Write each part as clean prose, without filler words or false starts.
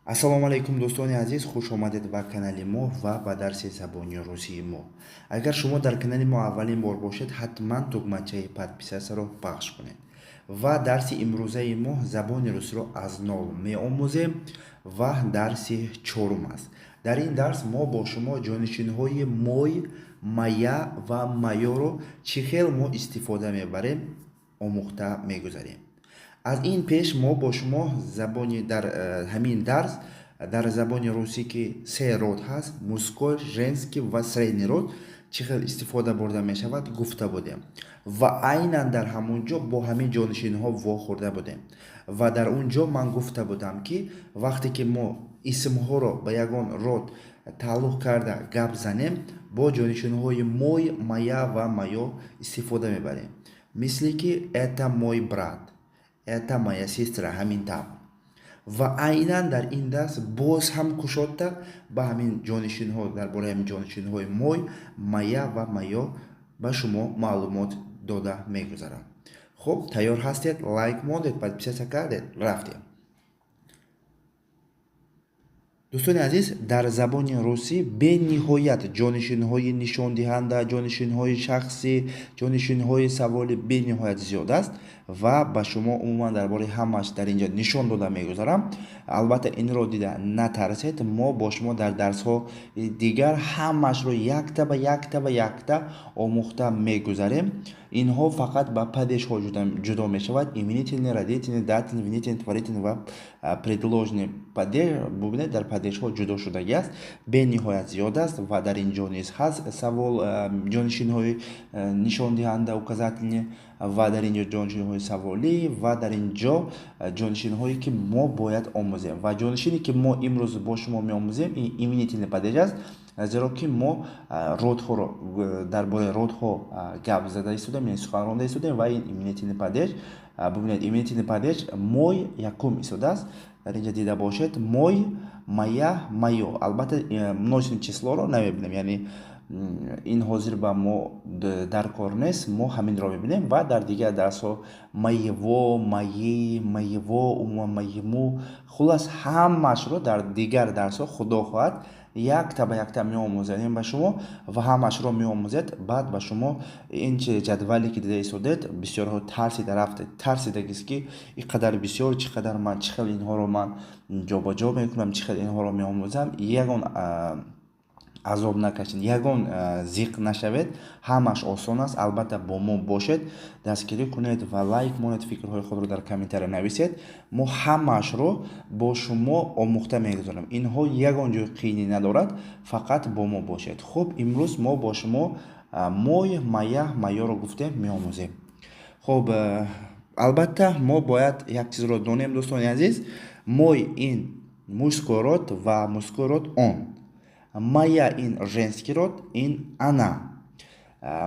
Ассалому алайкум, дӯстони азиз, хуш омадед ба канали мо ва ба дарси забони русии мо. Агар шумо дар канали мо аввалин бор бошед, ҳатман тугмачаи подписаться ро пахш кунед. Ва дарси имрӯзаи мо забони русиро аз нол меомӯзем ва дарси чорум аст. Дар ин дарс мо бо шумо ҷонишинҳои мой, моя ва моё ро чӣ хел мо истифода мебарем, омӯхта мегузарем. Аз ин пеш мо бо шумо забони дар ҳамин дарс дар забони русӣ, ки се род ҳаст: мужской, женский ва средний род, чӣ хел истифода бурда мешавад, гуфта будем ва айнан дар ҳамон ҷо бо ҳамин ҷонишинҳо вохӯрда будем. Ва дар он ҷо ман гуфта будам, ки вақте ки мо исмҳоро ба ягон род тааллуқ карда гап занем, бо ҷонишинҳои мой, моя ва моё истифода мебарем, мисли ки «это мой брат», «это моя сестра», ҳамин тавр. Ва айнан дар ин дарс боз ҳам кушодтар ба ҳамин ҷонишинҳо, дар бораи ҳамин ҷонишинҳои мой, моя ва моё ба шумо маълумот дода мегузарам. Хуб, тайёр ҳастед? Лайк мондед, подписаться кардед? Рафтем. Дӯстони азиз, дар забони русӣ бениҳоят ҷонишинҳои нишондиҳанда, ҷонишинҳои шахсӣ, ҷонишинҳои саволӣ бениҳоят зиёд аст ва ба шумо умуман дар бораи ҳамааш дар инҷо нишон дода мегузарам. Албатта, инро дида натарсед, мо бо шумо дар дарсҳо дигар ҳамаашро якта ба якта ба якта омӯхта мегузарем. Инҳо фақат ба падеж ҳо ҷудо мешавад: именительный, родительный, дательный, винительный, творительный ва предложный падеж. Бубинед, дар падеж ҳо ҷудо шудагӣ аст, бениҳоят зиёд аст. Ва дар ин ҷо низ ҳаст савол, ҷонишинҳои нишондиҳанда, указательный, ва дар ин ҷо ҷонишинҳои саволӣ, ва дар ин ҷо ҷонишинҳое, ки мо бояд омӯзем. Ва ҷонишине, ки мо имрӯз бо шумо меомӯзем, ин именительный падеж аст, зеро ки мо род ҳоро, дар бораи род ҳо гап зада истодем, яъне сухан ронда истодем. Ва ин именительный падеж, бубинед, именительный падеж мой якум истодааст дар инҷа, дида бошед: мой, моя, моё. Албатта, множественное число ро намебинем, яъне ин ҳозир ба мо дар кор нест, мо ҳаминро мебинем. Ва дар дигар дарсҳо моего, моей, моего, умуман моему, хуллас, ҳамаашро дар дигар дарсҳо, худо хоҳад, якта ба якта меомӯзанем ба шумо ва ҳамаашро меомӯзед. Баъд ба шумо ин ҷадвале, ки дида истодед, бисёрҳо тарсида рафта, тарсидагист, ки ин қадар бисёр, чӣ қадар ман, чӣ хел инҳоро ман ҷобаҷо мекунам, чӣ хел инҳоро меомӯзам. Ягон азоб накашед, ягон зиқ нашавед, ҳамаш осон аст. Албатта, бо мо бошед, дастгирӣ кунед ва лайк монед, фикрҳои худро дар комментария нависед. Мо ҳамаашро бо шумо омӯхта мегузорем, инҳо ягон ҷои қиинӣ надорад, фақат бо мо бошед. Хуб, имрӯз мо бо шумо мой, моя, моё ро гуфтем, меомӯзем. Хуб, албатта, мо бояд як чизро донем, дӯстони азиз: мой ин мужской род ва мужской род он, моя ин женский род, ин она,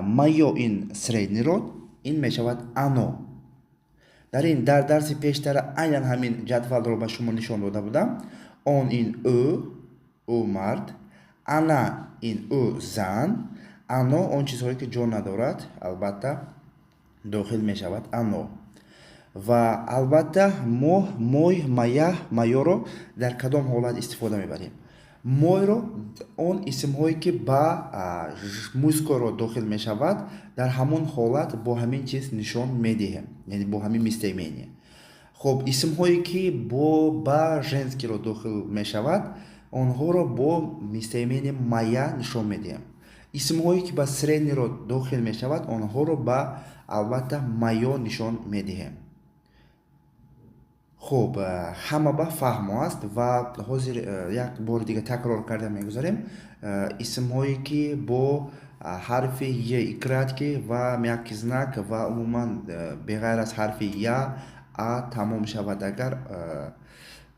моё ин средний род, ин мешавад оно. Дар ин дар дарси пештара айнан ҳамин ҷадвалро ба шумо нишон дода будам. Он ин ӯ, ӯ мард, она ин ӯ зан, оно он чизҳое, ки ҷон надорад, албатта, дохил мешавад оно. Ва албатта, мо мой, моя, моё ро дар кадом ҳолат истифода мебарем? Мой ро он исмҳое, ки ба мужской род дохил мешавад, дар ҳамон ҳолат бо ҳамин чиз нишон медиҳем, яъне бо ҳамин местоимение. Хуб, исмҳое, ки бо ба женский род дохил мешавад, онҳоро бо местоимение моя нишон медиҳем. Исмҳое, ки ба средний род дохил мешавад, онҳоро ба, албатта, моё нишон медиҳем. Хуб, ҳама ба фаҳмо аст ва ҳозир як бори дига такрор карда мегузарем. Исмҳое, ки бо ҳарфи е и краткий ва мягкий знак ва умуман беғайр аз ҳарфи я, а тамом шавад, агар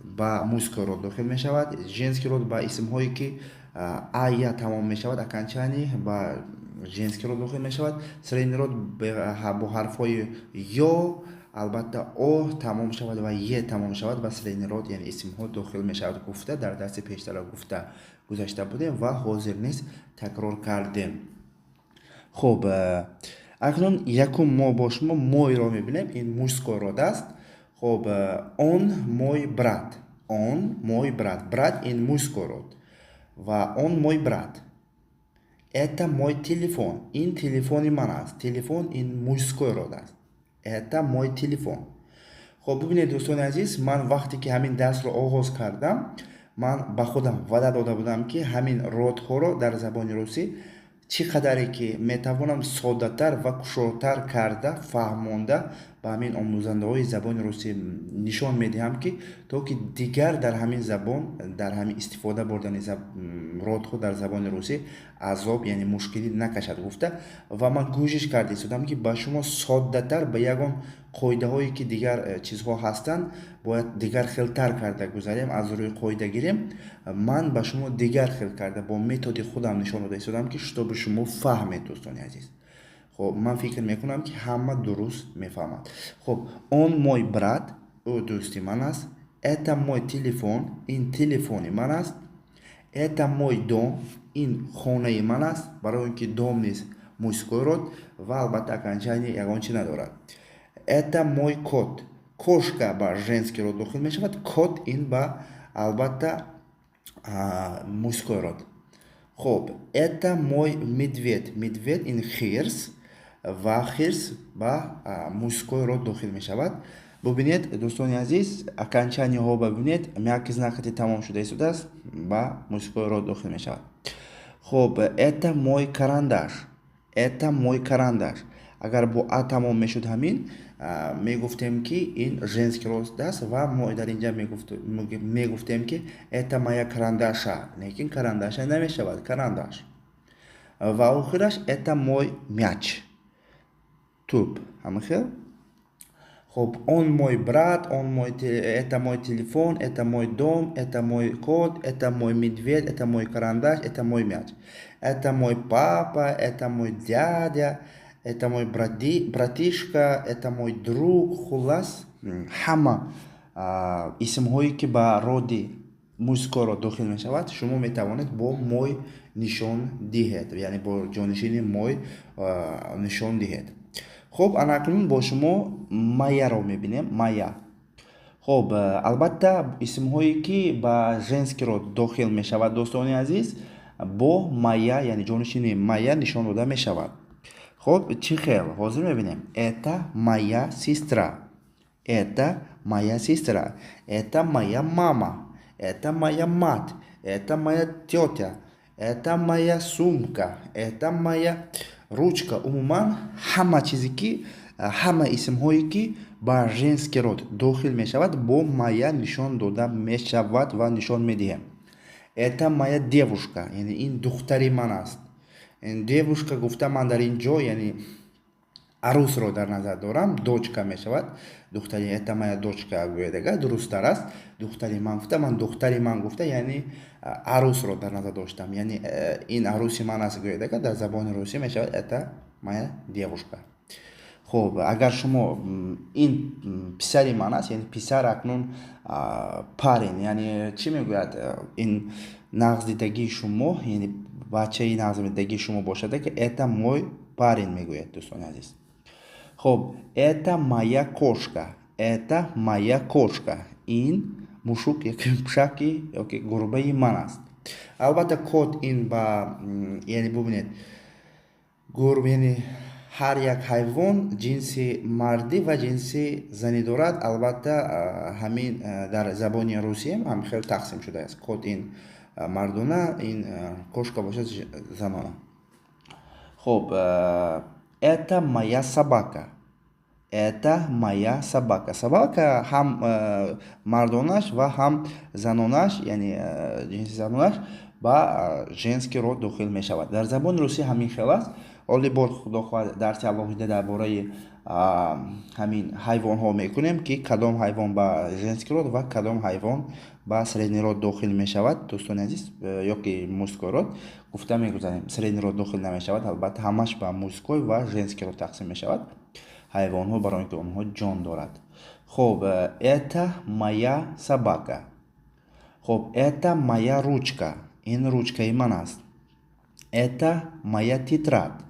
ба мужской род дохил мешавад. Женский род ба исмҳое, ки а, я тамом мешавад, окончание, ба женский род дохил мешавад. Средний род бо ҳарфҳои ё, албатта, о тамом шавад ва е тамом шавад, ба средний род, яъне исмҳо дохил мешавад, гуфта дар дарси пештара гуфта гузашта будем ва ҳозир низ такрор кардем. Хуб, акнун якум мо бо шумо мой ро мебинем, ин мужской род аст. Хуб, он мой брат. Он мой брат. Брат ин мужской род ва он мой брат. Это мой телефон. Ин телефони ман аст. Телефон ин мужской род аст. Это мой телефон. Хоб, бибинед, дӯстони азиз, ман вақте ки ҳамин дарсро оғоз кардам, ман ба худам ваъда дода будам, ки ҳамин родҳоро дар забони русӣ чӣ қадаре ки метавонам, соддатар ва кушодтар карда фаҳмонда, ба ҳамин омӯзандаҳои забони русӣ нишон медиҳам, ки то ки дигар дар ҳамин забон, дар ҳамин истифода бурдани родҳо дар забони русӣ азоб, яъне мушкилӣ накашад гуфта. Ва ман кӯшиш карда истодам, ки ба шумо соддатар, ба ягон қоидаҳое ки дигар чизҳо ҳастанд, бояд дигар хелтар карда гузарем, аз рӯи қоида гирем, ман ба шумо дигар хел карда, бо методи худам нишон дода истодам, ки чтобы шумо фаҳмед, дӯстони азиз. Хоб, ман фикр мекунам, ки ҳама дуруст мефаҳмад. Хоб, он мой брат, ӯ дӯсти ман аст. Это мой телефон, ин телефони ман аст. Это мой дом, ин хонаи ман аст, барои он ки дом низ мужской род ва албатта окончание ягон чи надорад. Это мой кот. Кошка ба женский род дохил мешавад, кот ин ба, албатта, мужской род. Хоб, это мой медведь. Медведь ин хирс ва хирс ба мужской род дохил мешавад. Бубинед, дӯстони азиз, окончаниеҳо бибинед, мягкий знак и тамом шуда истодааст, ба мужской род дохил мешавад. Хоб, это мой карандаш. Это мой карандаш. Агар бо а тамом мешуд ҳамин, мегуфтем, ки ин женский род аст ва мо дар инҷа мегуфтем, ки это моя карандаша, лекин карандаша намешавад, карандаш. Ва охираш это мой мяч, тӯб, ҳама хел. Хоб, он мой брат, он мой, это мой телефон, это мой дом, это мой кот, это мой медведь, это мой карандаш, это мой мяч, это мой папа, это мой дядя, это мой братишка, это мой друг. Хуллас, ҳама исмҳое ки ба роди мужской род дохил мешавад, шумо метавонед бо мой нишон диҳед, яъне бо ҷонишини мой нишон диҳед. Хуб, ана акнун бо шумо мояро мебинем, моя. Хуб, албатта, исмҳое ки ба женский род дохил мешавад, дӯстони азиз, бо моя, яъне ҷонишини моя нишон дода мешавад. Хуб, чӣ хел, ҳозир мебинем. Это моя сестра. Это моя сестра. Это моя мама. Это моя мать. Это моя тетя. Это моя сумка. Это моя ручка. Умуман, ҳама чизе ки, ҳама исмҳое ки ба женский род дохил мешавад, бо моя нишон дода мешавад ва нишон медиҳем. Это моя девушка, яъне ин духтари ман аст. Девушка гуфта, ман дар ин ҷо, яъне, арӯсро дар назар дорам, дочка мешавад духтари. Это моя дочка гӯядага дурусттар аст. Духтари ман гуфта, ман духтари ман гуфта, яъне арӯсро дар назар доштам, яъне ин арӯси ман аст гӯядага, дар забони русӣ мешавад это моя девушка. Хуб, агар шумо ин писари ман аст, яъне писар, акнун парень, яъне чӣ мегӯяд, ин нағздидагии шумо, яъне бачаи нағздидагии шумо бошад, ки это мой парень мегӯяд, дӯстони азиз. Хуб, это моя кошка. Это моя кошка, ин мушук яки пушаки ёки гурбаи ман аст. Албатта, кот ин ба, яъне бубинед, гурб, яъне ҳар як ҳайвон ҷинси мардӣ ва ҷинси занӣ дорад. Албатта, ҳамин дар забони русиям ҳам хел тақсим шудааст: кот ин мардона, ин кошка бошад занона. Хуб, это моя собака. Это моя собака. Собака ҳам мардонаш ва ҳам занонаш, яъне ҷинси занонаш ба женский род дохил мешавад. Дар забони русӣ ҳамин хел аст. Оли бор, худо хоҳад, дарси алоҳида дар бораи ҳамин ҳайвонҳо мекунем, ки кадом ҳайвон ба женский род ва кадом ҳайвон ба средний род дохил мешавад, дӯстони азиз, ё ки мужской род гуфта мегузарем. Средний род дохил намешавад, албатта, ҳамаш ба мужской ва женский род тақсим мешавад ҳайвонҳо, барои он ки онҳо ҷон дорад. Хуб, это моя собака. Хуб, это моя ручка, ин ручкаи ман аст. Это моя тетрадь.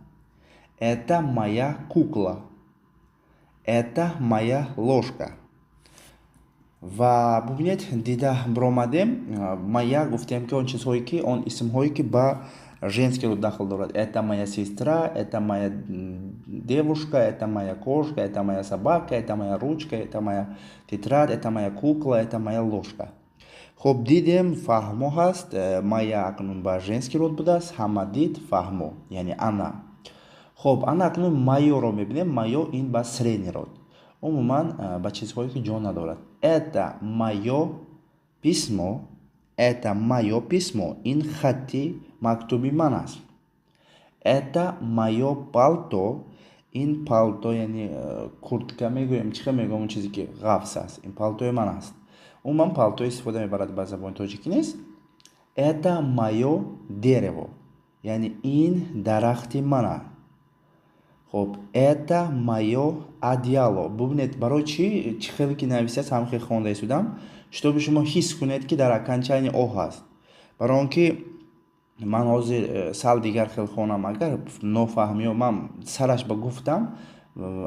Это моя кукла. Это моя ложка. Ва бубинед, дида биромадем, моя гуфтем, ки он чизҳое ки, он исмҳое ки ба женский род дахл дорад: это моя сестра, это моя девушка, это моя кошка, это моя собака, это моя ручка, это моя тетрадь, это моя кукла, это моя ложка. Хуб, дидем, фаҳмо ҳаст. Моя акнун ба женский род будааст, ҳама дид, фаҳмо, яъне ана. Хуб, ана акнун моёро мебинем. Моё ин ба средний род, умуман ба чизҳое ки ҷон надорад. Это моё письмо, это моё письмо, ин хати мактуби ман аст. Это моё пальто, ин палто, яъне куртка мегӯем, чӣ хел мегӯем, он чизе ки ғафс аст, ин палтои ман аст. Умуман палто истифода мебарад, ба забони тоҷикӣ нест. Это моё дерево, яъне ин дарахти ман аст. Хуб, это моё одеяло. Бубинед, барои чӣ, чӣ хеле ки нависааст, ҳам хел хонда истодам, чтобы шумо ҳис кунед, ки дар окончании о ҳаст. Барои он ки ман ҳозир сал дигар хел хонам, агар нофаҳмиё, ман сараш ба гуфтам,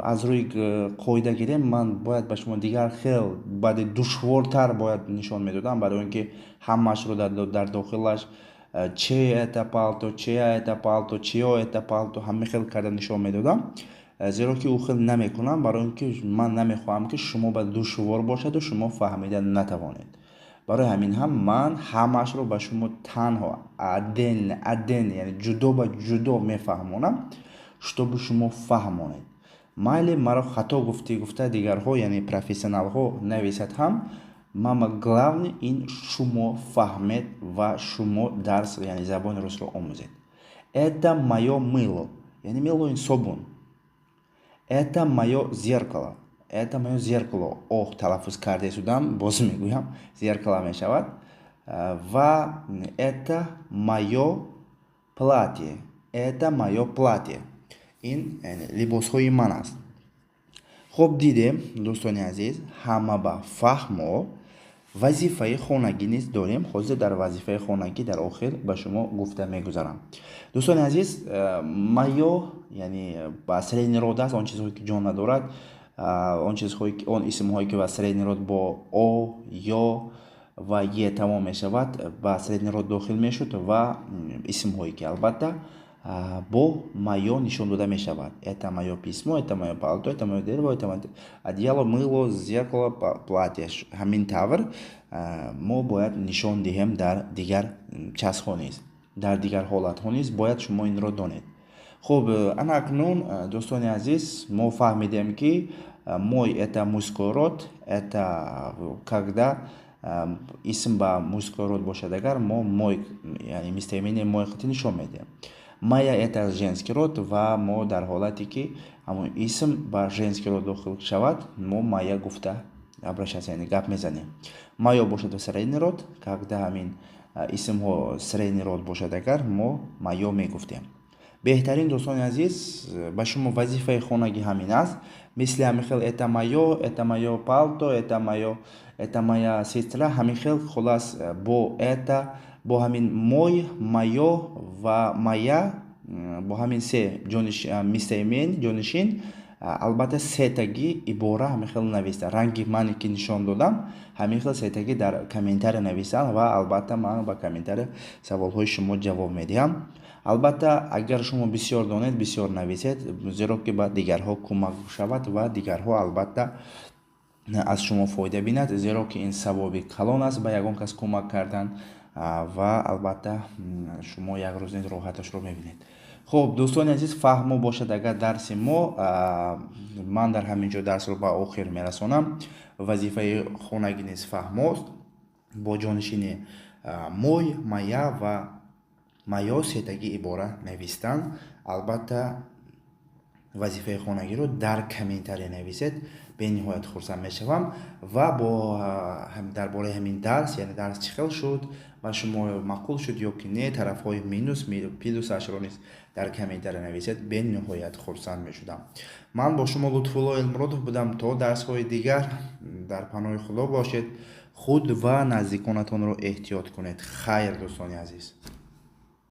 аз рӯи қоида гирем, ман бояд ба шумо дигар хел, баъди душвортар бояд нишон медодам, барои он ки ҳамаашро дар дохилаш чей это пальто, чья это пальто, чьё это пальто, ҳама хел карда нишон медодам. Зеро ки ӯ хел намекунам, барои он ки ман намехоҳам, ки шумо ба душвор бошаду шумо фаҳмида натавонед. Барои ҳамин ҳам ман ҳамаашро ба шумо танҳо отдельно отдельно, яъне ҷудо ба ҷудо мефаҳмонам, чтобы шумо фаҳмонед. Майли, маро хато гуфтӣ гуфта дигарҳо, яъне профессионалҳо нависад ҳам, мама главный ин шумо фаҳмед ва шумо дарс, яъне забони русро омӯзед. Это моё мыло, яъне мыло ин собун. Это моё зеркало, это моё зеркало, ох, талаффуз карда истодам, боз мегӯям, зеркало мешавад. Ва это моё платье, это моё платье, ин либосҳои ман аст. Хуб, дидем, дӯстони азиз, ҳама ба фаҳмо. Вазифаи хонагӣ низ дорем. Ҳозир дар вазифаи хонагӣ дар охир ба шумо гуфта мегузарам. Дӯстони азиз, моё, яъне ба средний род аст, он чизҳое ки ҷон надорад, он чизҳое, он исмҳое ки ба средний род бо о, ё ва е тамом мешавад, ба средний род дохил мешуд ва исмҳое ки албатта бо моё нишон дода мешавад: это моё письмо, это моё пальто, это моё дерево, это моё одеяло, мыло, зеркало, платье. Ҳамин тавр мо бояд нишон диҳем. Дар дигар чизҳо низ, дар дигар ҳолатҳо низ бояд шумо инро донед. Хуб, ана акнун, дӯстони азиз, мо фаҳмидем, ки мой это мужской род, это когда исм ба мужской род бошад, агар мо мой, яъне местоимение мой қати нишон медиҳем. Моя это женский род, ва мо дар ҳолате ки ҳамон исм ба женский род дохил шавад, мо моя гуфта обращаться, яъне гап мезанем. Моё бошад ба средний род, когда ҳамин исмҳо средний род бошад, агар мо моё мегуфтем. Беҳтарин, дӯстони азиз, ба шумо вазифаи хонагӣ ҳамин аст. Мисли ҳамин хел это моё, это моё пальто, это моё, это моя сестра, ҳамин хел, хулас, бо это, бо ҳамин мой, моё ва моя, бо ҳамин се местоимение, ҷонишин, албатта сетагӣ ибора ҳамин хел нависта, ранги мане ки нишон додам, ҳамин хел сетагӣ дар комментария нависанд ва албатта ман ба комментария саволҳои шумо ҷавоб медиҳам. Албатта, агар шумо бисёр донед, бисёр нависед, зеро ки ба дигарҳо кӯмак шавад ва дигарҳо албатта аз шумо фоида бинад, зеро ки ин савоби калон аст ба ягон кас кӯмак кардан ва албатта шумо як рӯз низ роҳаташро мебинед. Хуб, дӯстони азиз, фаҳмо бошад агар дарси мо, ман дар ҳамин ҷо дарсро ба охир мерасонам. Вазифаи хонагӣ низ фаҳмост: бо ҷонишини мой, моя ва моё сетагӣ ибора навистан. Албатта, вазифаи хонагиро дар комментария нависед, бениҳоят хурсанд мешавам. Ва бо дар бораи ҳамин дарс, яъне дарс чӣ хел шуд, ба шумо маъқул шуд ё ки не, тарафҳои минус, плюсашро низ дар комментария нависед, бениҳоят хурсанд мешудам. Ман бо шумо Лутфулло Элмуродов будам. То дарсҳои дигар дар паноҳи Худо бошед, худ ва наздиконатонро эҳтиёт кунед. Хайр, дӯстони азиз.